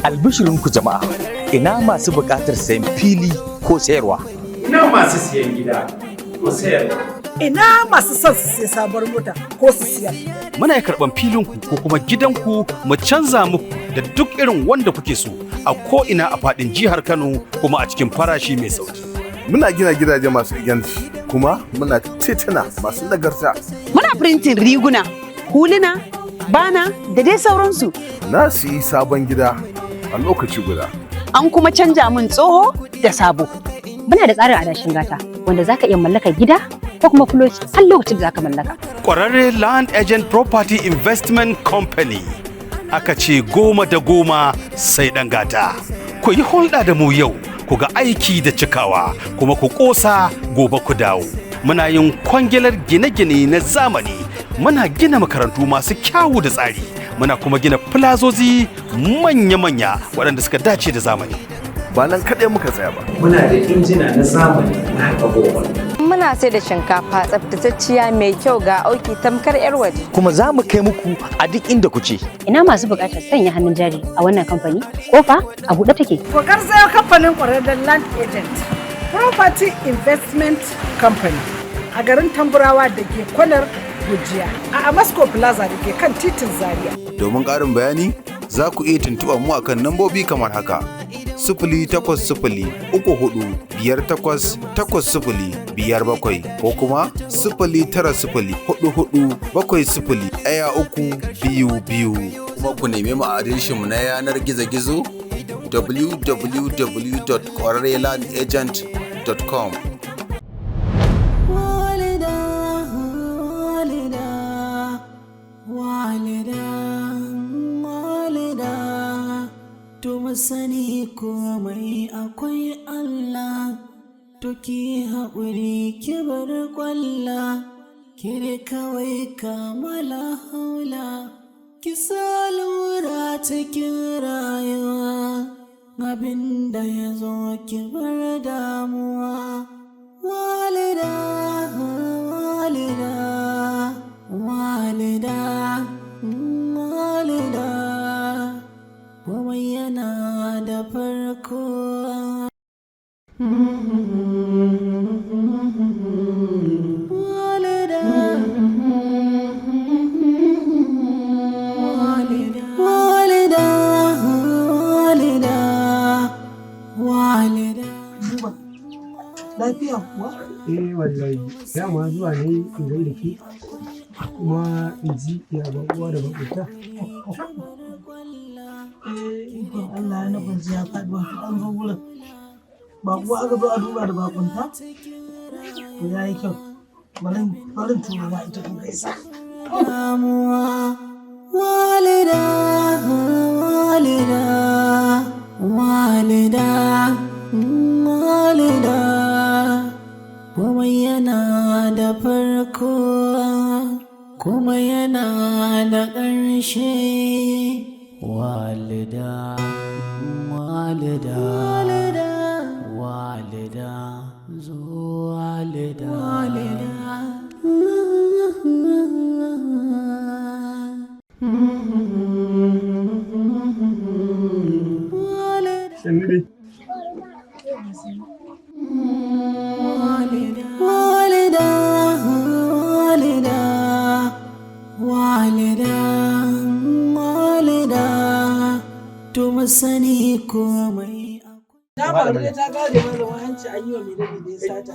Albishirinku jama'a, ina masu buƙatar sayan fili ko sayarwa? Ina masu siyan gida ko sayarwa? Ina masu son su siya sabuwar mota ko su siyar? Muna karɓan filinku ko kuma gidanku mu canza muku da duk irin wanda kuke so a ko ina a faɗin jihar Kano, kuma a cikin farashi mai sauki. Muna gina gidaje masu inganci, kuma muna tituna masu nagarta. Muna printing riguna, huluna, banner da dai sauransu. Na siyi sabon gida a lokaci guda. An kuma canja min tsoho da sabo. Muna da tsarin adashin gata wanda zaka iya mallakar gida ko kuma fuloti har lokacin da zaka mallaka. Kwararre Land Agent Property Investment Company. Aka ce goma da goma sai ɗan gata. Ku yi hulɗa da mu yau, ku ga aiki da cikawa, kuma ku ƙosa gobe ku dawo. Muna yin kwangilar gine-gine na zamani, muna gina makarantu masu kyawu da tsari, muna kuma gina filazozi manya-manya waɗanda suka dace da zamani. Ba nan kaɗai muka tsaya ba. Muna da injina na zamani na haƙa borehole. Muna sai da shinkafa tsaftatacciya mai kyau ga auki tamkar 'yar waje. Kuma za mu kai muku a duk inda kuke. Ina masu buƙatar sanya hannun jari a wannan kamfani? Kofa a buɗe take. Ku garzayo kamfanin ƙwararren Land Agent Property Investment Company a garin Tamburawa da ke kwanar Gujiya a Amasco Plaza da ke kan titin Zaria. Domin ƙarin bayani, za ku iya tuntuɓar mu akan nambobi kamar haka: 08034588057, ko kuma 09044701322. Kuma ku neme mu a adireshinmu na yanar gizo-gizo www.kwararrelandagent.com. Walida, walida, walida, walida, to mu sani komai akwai Allah, to ki haƙuri ki bar ƙwalla, ki kawai kamala haula, ki sa lura cikin rayuwa, abin da ya zo ki bar damuwa. Walida, walida, walida, walida, komai yana da farko. Walida, walida, walida, walida, walida. Lafiya kuwa? Eh wallahi, dama zuwa ne in gaida ke, kuma in ji ya baƙuwa da baƙunta. Eh, ikon Allah ya nufin ya faɗi, wato an zo wurin. Baƙuwa aka zo a duba da baƙunta? To ya yi kyau. Bari turo ma ita kun gaisa. Damuwa. Walida, walida, walida, walida, komai yana da farko kuma yana da ƙarshe. Walida, walida, walida, zo walida, walida. Sannu dai. Walida, walida, walida, walida, to mu sani komai. Ta faru dai ta kare mana wani hanci an yi wa mai da ya sata.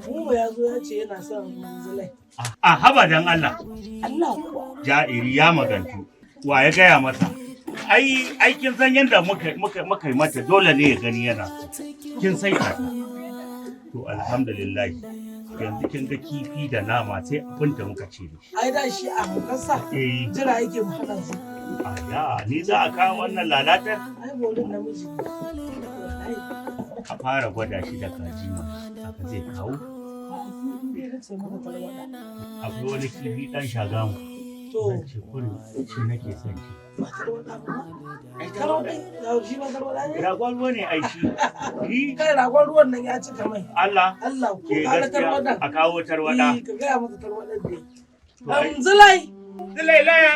Buba ya zo ya ce yana son Zulai. A haba dan Allah, Allah kuwa. Ja'iri ya magantu. Wa ya gaya masa? Ai, ai kin san yadda muka yi mata, dole ne ya gani yana so. Kin sai ta. To alhamdulillah. Yanzu kin ga kifi da nama sai abin da muka ce da shi. Ai da shi a abokansa jira yake mu haɗa su. Aya, ni za a kawo wannan lalatar? Ai borin namiji ne. Wallahi. A fara gwada shi da kaji ma. Haka zai kawo. Ni na ce maka tarwaɗa. Akwai wani kifi ɗan Shagamu. To. Zan ce kurin shi nake son ci. Ba tarwaɗa ba. Tarwaɗa, shi ma tarwaɗa ne? Ragon ruwa ne ai shi. Kai, ragon ruwan nan ya cika mai. Allah. Allah ko Eh, ƙara gaskiya, tarwaɗa. a kawo tarwaɗa. Eh, ka gaya masa tarwaɗan ne. To ai- Zulai. Zulai laya.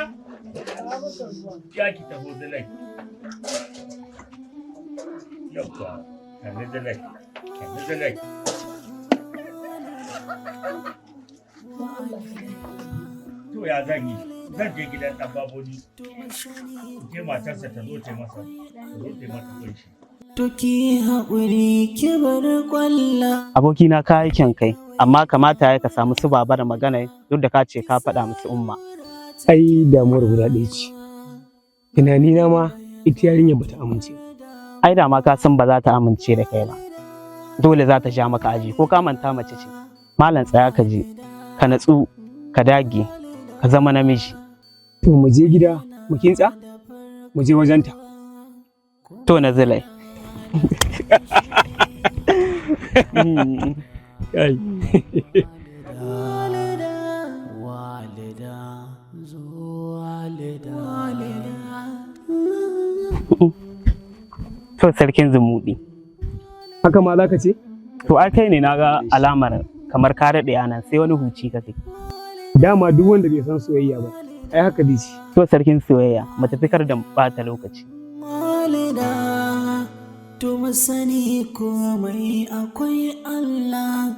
Ya ki taho, Zulai. Yauwa, sannu Zulai, sannu Zulai. To ya zan yi? Zan je gidan ɗan baboni. Je matarsa ta zo ta yi masa, ta zo ta yi masa kunshi. To ki haƙuri ki bar kwalla. Abokina, ka yi kyan kai, amma kamata ya ka samu su baba da magana, duk da ka ce ka faɗa musu umma. Ai damuwar guda ɗaya ce. Tunani na ma ita yarinyar bata amince ba. Ai da ma ka san ba za ta amince da kai ba, dole za ta ja maka aji, ko ka manta mace ce. Malam, tsaya ka je, ka natsu, ka dage, ka zama namiji. To mu je gida mu kintsa, mu je wajenta. To na Zulai. Kai. Walida, zo walida, walida. To sarkin zumuɗi. Haka ma za ka ce? To ai kai ne na ga alamar kamar ka daɗe a nan, sai wani huci kake. Dama duk wanda bai san soyayya ba, ai haka dai ce. To sarkin soyayya, mu tafi, kar da ɓata lokaci. Walida, to mu sani komai akwai Allah.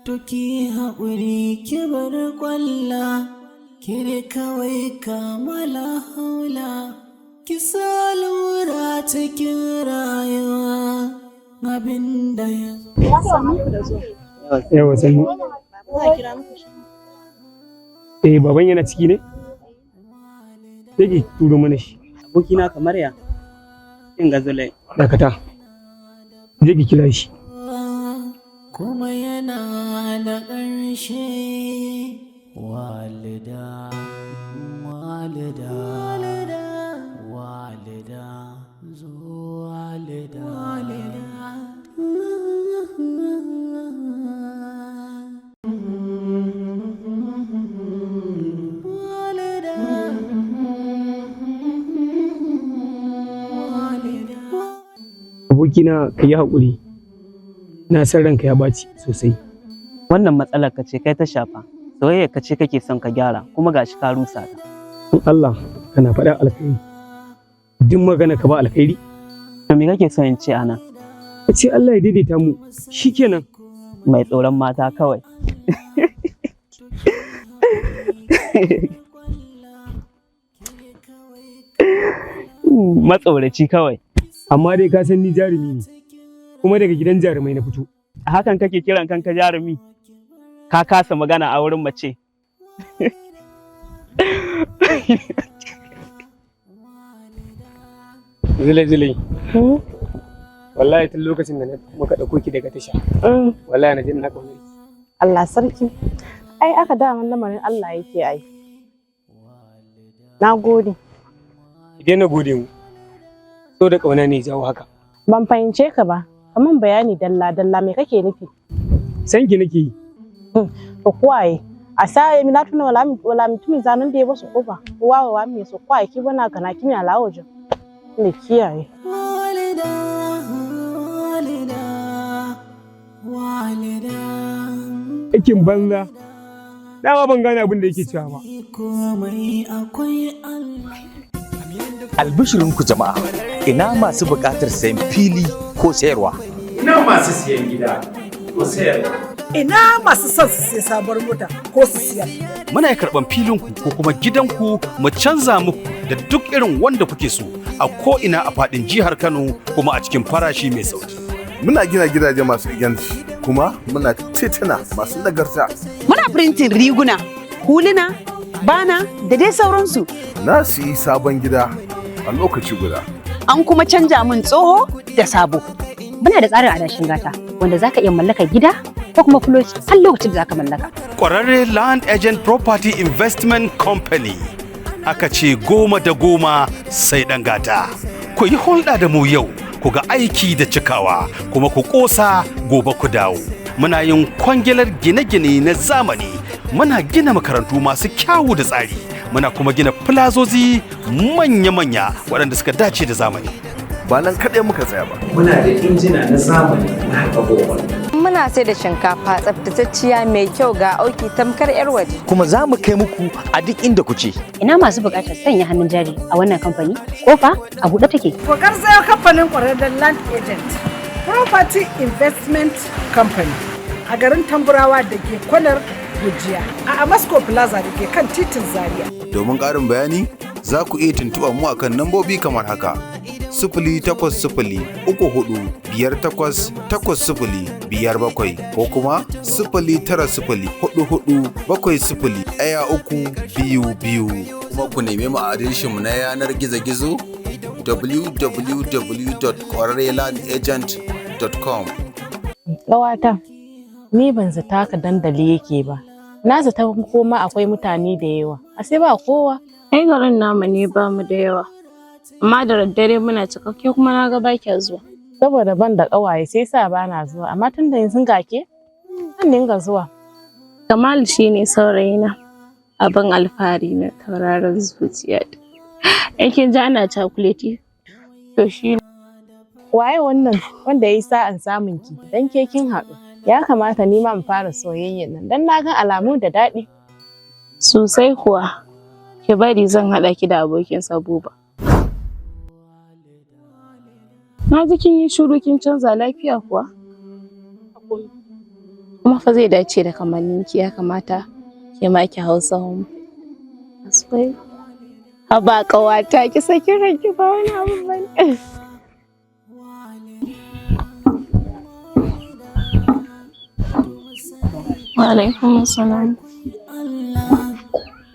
To ki haƙuri ki bar kwalla, ki kawai kamala haula. Ki sa lura cikin rayuwa abin da ya zo. Yawa, sannu. Eh, baban yana ciki ne? Sai ki turo mana shi. Abokina, kamar ya kin ga Zulai. Dakata. Je ki kira shi. Kuma yana da ƙarshe. Walida, walida, walida, zo walida, walida. Walida, walida. Abokina, ka yi haƙuri. Na san ranka ya ɓaci sosai. Wannan matsalar ka ce kai ta shafa, soyayya ka ce kake son ka gyara, kuma gashi ka rusa ta. In Allah kana faɗa alkhairi. Duk magana ka ba alkhairi. To me kake son in ce anan? Ka ce Allah ya daidaita mu, shikenan. Mai tsoron mata kawai. Matsoraci kawai. Amma dai ka san ni jarumi ne. Kuma daga gidan jarumai na fito. A hakan kake kiran kanka jarumi? Ka kasa magana a wurin mace. Zile zile. Wallahi tun lokacin da muka ɗauko ki daga tasha. Wallahi na ji ina ƙaunar ki. Allah sarki. Ai aka daman lamarin Allah yake ai. Na gode. Ki daina gode mu. So da ƙauna ne ya jawo haka. Ban fahimce ka ba. Kaman bayani dalla dalla, me kake nufi? San ki nake yi. To kuwaye. A sa mi na tuna wala mi wala mutumi zanen da ya basu kofa. Wa wa mi so kwaye ki bana kana kimi alawo jo. Ne kiyaye. Walida, walida, walida. Aikin banza. Dama ban gane abin da yake cewa ba. Komai akwai Allah. Albishirinku jama'a, ina masu buƙatar sayan fili ko sayarwa. Ina masu siyan gida ko sayarwa. Ina masu son su siya sabuwar mota ko su siyar. Muna karɓan filinku ko kuma gidanku mu canza muku da duk irin wanda kuke so a ko'ina a faɗin jihar Kano, kuma a cikin farashi mai sauki. Muna gina gidaje masu inganci, kuma muna tituna masu nagarta. Muna printing riguna, huluna, bana da dai sauransu. Na siyi sabon gida a lokaci guda. An kuma canja min tsoho da sabo. Muna da tsarin adashin gata wanda zaka iya mallakar gida ko kuma fuloci har lokacin da zaka mallaka. Ƙwararre Land Agent Property Investment Company. Aka ce goma da goma sai ɗan gata. Ku yi hulɗa da mu yau, ku ga aiki da cikawa, kuma ku ƙosa gobe ku dawo. Muna yin kwangilar gine-gine na zamani, muna gina makarantu masu kyawu da tsari, muna kuma gina filazozi manya-manya waɗanda suka dace da zamani. Ba nan kaɗai muka tsaya ba. Muna da injina na zamani na haƙa borehole. Muna sai da shinkafa tsaftatacciya mai kyau ga auki tamkar 'yar waje. Kuma za mu kai muku a duk inda kuke. Ina masu buƙatar sanya hannun jari a wannan kamfani? Kofa a buɗe take. Ku garzayo kamfanin ƙwararren Land Agent, Property Investment Company a garin Tamburawa da ke kwanar Gujiya a Amasco Plaza da ke kan titin Zaria. Domin ƙarin bayani za ku iya tuntuɓar mu akan nambobi kamar haka: 08034588057 ko kuma 09044701322. Kuma ku neme mu a adireshinmu na yanar gizo-gizo www.kwararrelandagent.com. Ƙawata, ni ban zata haka dandali yake ba. Na zata koma akwai mutane da yawa. A sai ba kowa. Ai garin namu ne ba mu da yawa. Amma da daddare muna cikakke kuma na ga ba kya zuwa. Saboda ban da ƙawaye sai sa ba na zuwa. Amma tun da yanzu ga ke, zan dinga zuwa. Kamal shi ne saurayina. Abin alfahari na tauraron zuciya. In kin ji ana cakuleti to shi ne. Waye wannan wanda ya yi sa'an samun ki? Dan ke kin haɗu. Ya kamata ni ma in fara soyayyen nan dan na ga alamu da daɗi. Sosai kuwa. Ki bari zan haɗa ki da abokin Buba. Na ji kin yi shiru kin canza, lafiya kuwa? Kuma fa zai dace da kamanninki, ya kamata ke ma ki hau sahun. Aswai. Haba ƙawata, ki saki ranki, ba wani abu bane. Wa alaikum assalam.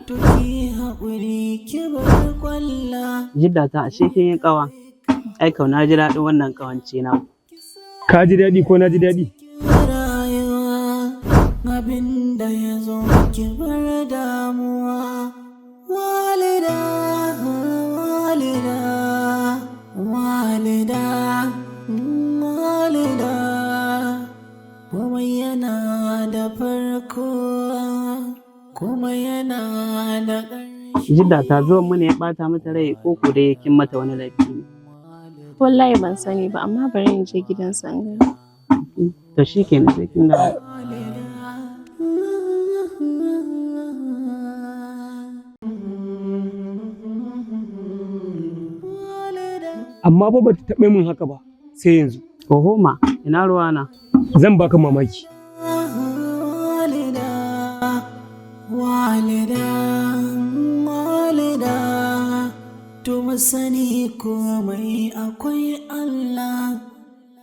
To ki haƙuri ki bar kwalla. Jidda ta, ashe kin yi ƙawa. Ai kau na ji daɗin wannan ƙawance na. Ka ji daɗi ko na ji daɗi? Rayuwa abin da ya zo ki bar damuwa. Walida, walida, walida, walida. Komai yana da farko, kuma yana da Jidda ta, zuwan mu ne ya ɓata mata rai ko ko dai kin mata wani laifi ne? Wallahi ban sani ba, amma bari in je gidansa in gani. To shikenan, sai kin dawo. Amma fa bata taɓa min haka ba sai yanzu. Oho ma, ina ruwana. Zan baka mamaki. Walida, walida, walida. To mu sani komai akwai Allah.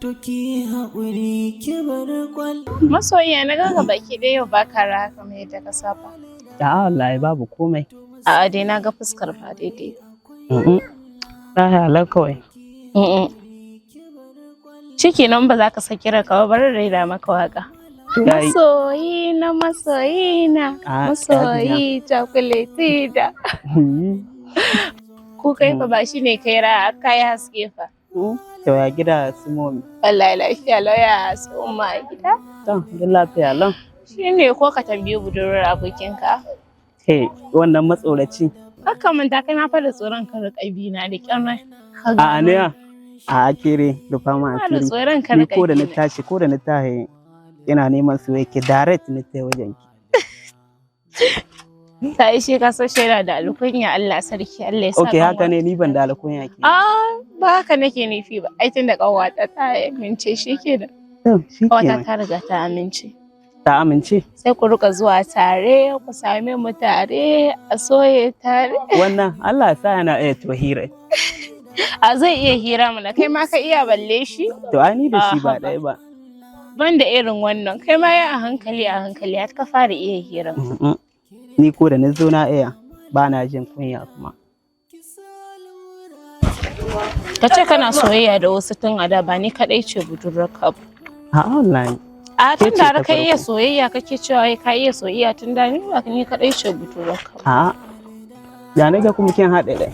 To ki haƙuri ki bar kwal. Masoyiya, na ganka baki ɗaya yau baka raha kamar yadda ka saba. A'a wallahi babu komai. A'a dai, na ga fuskar ba daidai. Mm. Lahiya lau kawai. Mm. Ciki nan ba za ka saki ranka ba, bari raira maka waka. Yayi. Masoyi na, masoyi na, Ah, masoyi cakuleti da. Ko kai fa ba shi ne kai ra kai haske fa. To ya gida, su momi? Wallahi lafiya lauya, su umma a gida. To, duk lafiya lau. Shi ne ko ka tambayi budurwar abokinka. Hey, wannan matsoraci. Kakka manta kai ma fa da tsoron ka riƙa bi na da ƙyar na. A ne a kere rufa ma Ba da asiri. tsoron ka Ni riƙa ko da na bi na. tashi, ko da na tashi ina neman su yake direct na tai wajen ki. Ta ishe ka so shaida da alkunya, Allah sarki, Allah ya sa. Okay, haka ne, ni ban da alkunya ke. Ah, ba haka nake nufi ba. Ai tun da ƙanwata ta amince shikenan. To, Ƙanwata shikenan. ta riga ta amince. Ta amince. Sai ku rika zuwa tare, ku same mu tare, a soye tare. Wannan Allah ya sa yana iya to hira. A zai iya hira mana, kai ma ka iya balle shi. To ai ni da shi ba Ah, ɗaya ba. Ban da irin wannan, kai ma ya a hankali a hankali har ka fara iya hira. Mm-mm. Ni ko da na zo na iya, ba na jin kunya kuma. Ka ce kana soyayya da wasu tun a da, ba ni kaɗai ce budurwarka ba. A'a wallahi. A Ke tun ce da ta har ka iya farko. soyayya kake cewa wai ka iya soyayya tun da, ni ba ni kaɗai ce budurwarka ba. A'a. Ya na ga kuma kin haɗe ɗaya.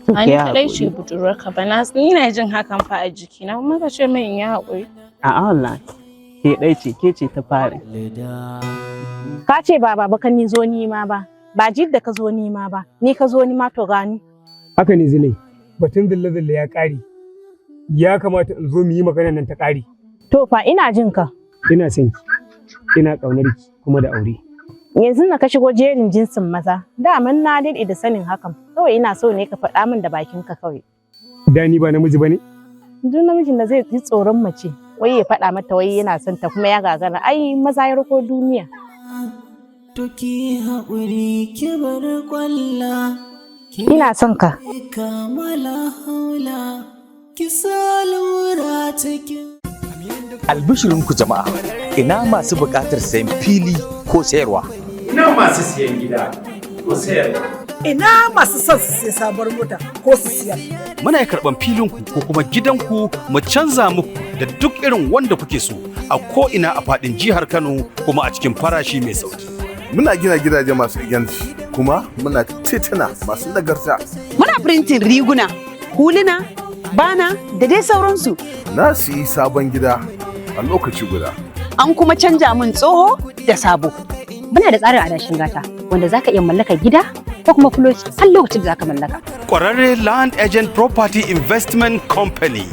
To, Ba ki ni yi kaɗai ce haƙuri. budurwarka ba, na ina jin hakan fa a jikina, kuma ka ce min in yi haƙuri. A'a wallahi. Ke ɗai ce, ke ce ta fara. Ka ce ba baba ka ni zo nima ba, ba Jidda ka zo nima ba, ni ka zo nima, to gani. Haka ne Zulai, batun zille-zille ya ƙare. Ya kamata in zo mu yi maganar nan ta ƙare. To fa, ina jin ka. Ina son ki, ina ƙaunar ki kuma da aure. Yanzu na ka shigo jerin jinsin maza. Daman na daɗe da sanin hakan. Kawai ina so ne ka faɗa min da bakinka kawai. Da ni ba namiji bane? Duk namijin da zai ji tsoron mace, wai ya faɗa mata wai yana son ta kuma ya gagara, ai maza ya rako duniya. To ki haƙuri ki bar kwalla. Ina son ka. Kamala haula ki sa lura cikin. Albishirinku jama'a, ina masu buƙatar sayan fili ko sayarwa. Ina masu siyan gida ko sayarwa. Ina masu son su siya sabuwar mota ko su siyar. Muna karɓan filinku ko kuma gidanku mu canza muku da duk irin wanda kuke so a ko ina a faɗin jihar Kano, kuma a cikin farashi mai sauki. Muna gina gidaje masu inganci, kuma muna tituna masu nagarta. Muna printing riguna, huluna, bana da dai sauransu. Na siyi sabon gida a lokaci guda. An kuma canja min tsoho da sabo. Muna da tsarin adashin gata wanda zaka iya mallakar gida ko kuma fuloci har lokacin da zaka mallaka. Kwararre Land Agent Property Investment Company.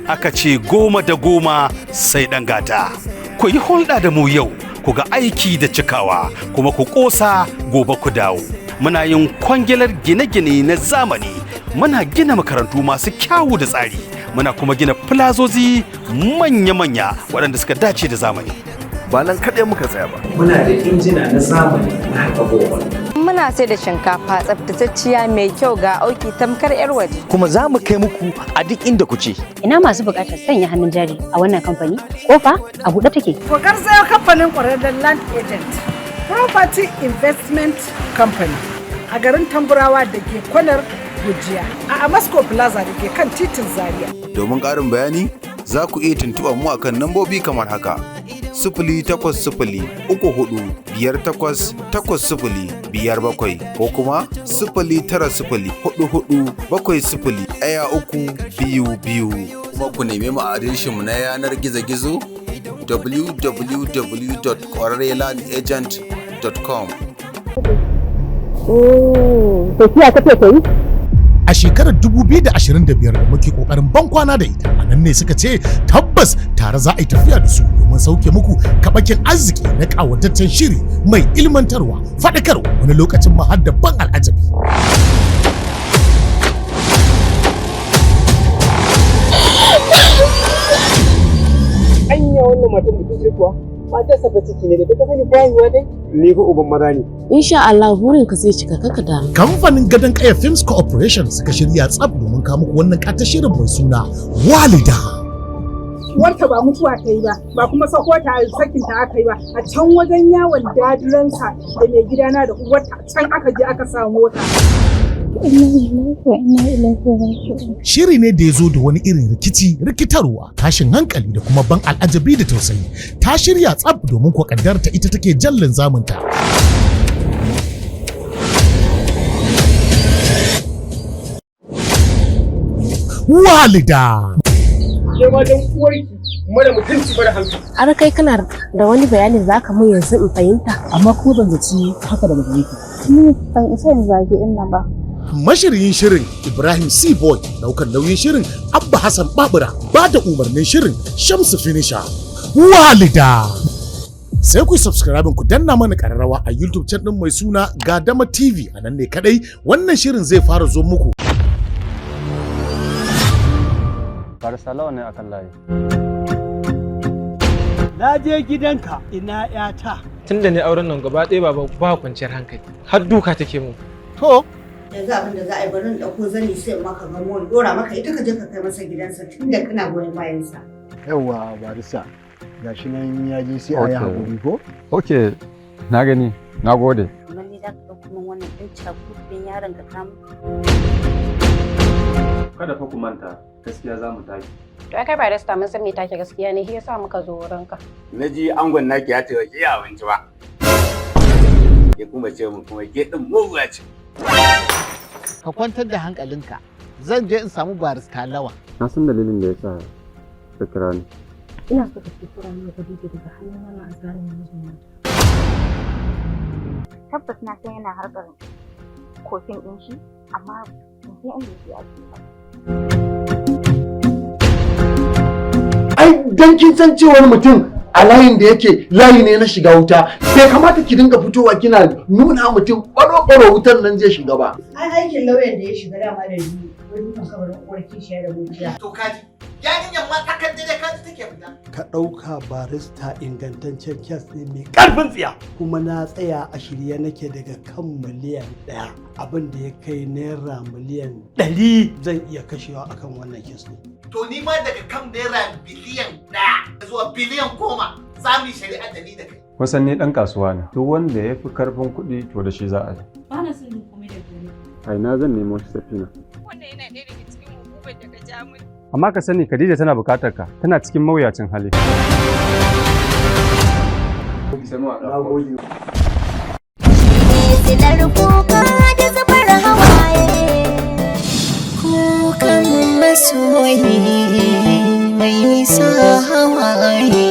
Aka ce goma da goma sai ɗan gata. Ku yi hulɗa da mu yau, ku ga aiki da cikawa, kuma ku ƙosa gobe ku dawo. Muna yin kwangilar gine-gine na zamani, muna gina makarantu masu kyawu da tsari, muna kuma gina filazozi manya-manya waɗanda suka dace da zamani. Ba nan kaɗai muka tsaya ba. Muna da injina na zamani na haƙa bohol. Muna sai da shinkafa tsaftatacciya mai kyau ga auki tamkar 'yar waje. Kuma za mu kai muku a duk inda kuke. Ina masu buƙatar sanya hannun jari a wannan kamfani? Kofa a buɗe take. Ku garzayo kamfanin ƙwararren land agent, Property Investment Company a garin Tamburawa da ke kwanar Gujiya a Amasco Plaza da ke kan titin Zaria. Domin ƙarin bayani, za ku iya tuntuɓar mu akan nambobi kamar haka: 08034588057, ko kuma 09044701322. Kuma ku neme mu a adireshinmu na yanar gizo-gizo www.kwararrelandagent.com. Tafiya kake ta yi? A shekarar 2025 da muke kokarin bankwana da ita, a nan ne suka ce tabbas tare za a yi tafiya da su domin sauke muku kabakin arziki na kawataccen shiri mai ilmantarwa, faɗakarwa, wani lokacin ma har da ban al'ajabi. Anya wannan matan mutum ce kuwa? Matarsa fa ciki ne da ta sani ko haihuwa dai? Ni fa uban maza ne. Insha Allah burinka zai cika, kaka da. Kamfanin Gadon Kaya Films Corporation suka shirya tsab domin kawo muku wannan ƙatar shirin mai suna Walida. Uwarta ba mutuwa ta yi ba, ba kuma sako ta sakin ta aka yi ba, a can wajen yawon dadiransa da mai gidana da uwarta, a can aka je aka samu ta. Shiri ne da ya zo da wani irin rikici, rikitarwa, tashin hankali da kuma ban al'ajabi da tausayi. Ta shirya tsab domin kuwa kaddarta ita take jallin zamunta. Walida. Ke ma dan uwarki mara mutunci mara hankali. Har kai kana da wani bayani zaka mun yanzu in fahimta. Amma kuma ban zaci haka daga gare ki. Ni ban isa in zagi inna ba. Mashiryin shirin Ibrahim C. Boy, daukar nauyin shirin Abba Hassan Babura, ba da umarnin shirin Shamsu Finisha. Walida. Sai ku subscribe ku danna mana kararrawa a YouTube channel din mai suna Gadama TV, a nan ne kadai wannan shirin zai fara zo muku. Barista Lawan ne akan layi. Na je gidanka, ina ‘yata. Tun da ne auren nan gaba ɗaya baba ba kwanciyar hankali, har duka take mu. To. Yanzu abin da za a yi, bari in ɗauko zani sai in maka gamo in ɗora maka ita, ka je ka kai masa gidansa tunda kana goyon bayansa. Yawwa barista, gashi nan ya je, sai a yi haƙuri ko? Ok, na gani, na gode. Kamar ni za ka ɗauko min wannan ɗan cakudin yaron ka kama. Kada fa ku manta, gaskiya za mu tashi. To ai kai barista mun san me take gaskiya ne, shi yasa muka zo wurinka. Na ji angon naki ya ce ba ki iya abinci ba. Ya kuma ce mu kuma ke din muguwa ce. Ka kwantar da hankalinka, zan je in samu barista Lawan. Na san dalilin da ya sa ka kira ni. Ina so ka tura mana Khadija daga hannun wannan azzalumin mijin nata. Tabbas na san yana harkar kofin ɗin shi, amma ban san inda yake ajiye ba. Ai dan kin san cewar mutum a layin da yake layi ne na shiga wuta, bai kamata ki dinga fitowa kina nuna mutum ɓaro-ɓaro wutar nan zai shiga ba. Ai aikin lauyan da ya shiga dama da biyu, wani dukan kabarin uwar kishiya da mujiya. To kaji, yarinyar ma tsakan dare kaji take fita. Ka ɗauka barista ingantaccen kes ne mai ƙarfin tsiya. Kuma na tsaya a shirye nake daga kan miliyan 1, abin da ya kai naira miliyan 100 zan iya kashewa akan wannan kes ɗin. To ni ma daga kan naira biliyan 1 zuwa biliyan 10 za mu yi shari'a da ni da kai. Kusan ni ɗan kasuwa ne. Duk wanda ya fi karfin kuɗi to da shi za a yi. Ba na son jin komai daga gare ka. A ina zan nemo shi, Safina? Wannan yana ɗaya daga cikin hukumar da ka ja min. Amma ka sani Khadija tana buƙatar ka, tana cikin mawuyacin hali. Na gode. Silar kuka da zubar hawaye, kukan masoyi mai sa hawaye.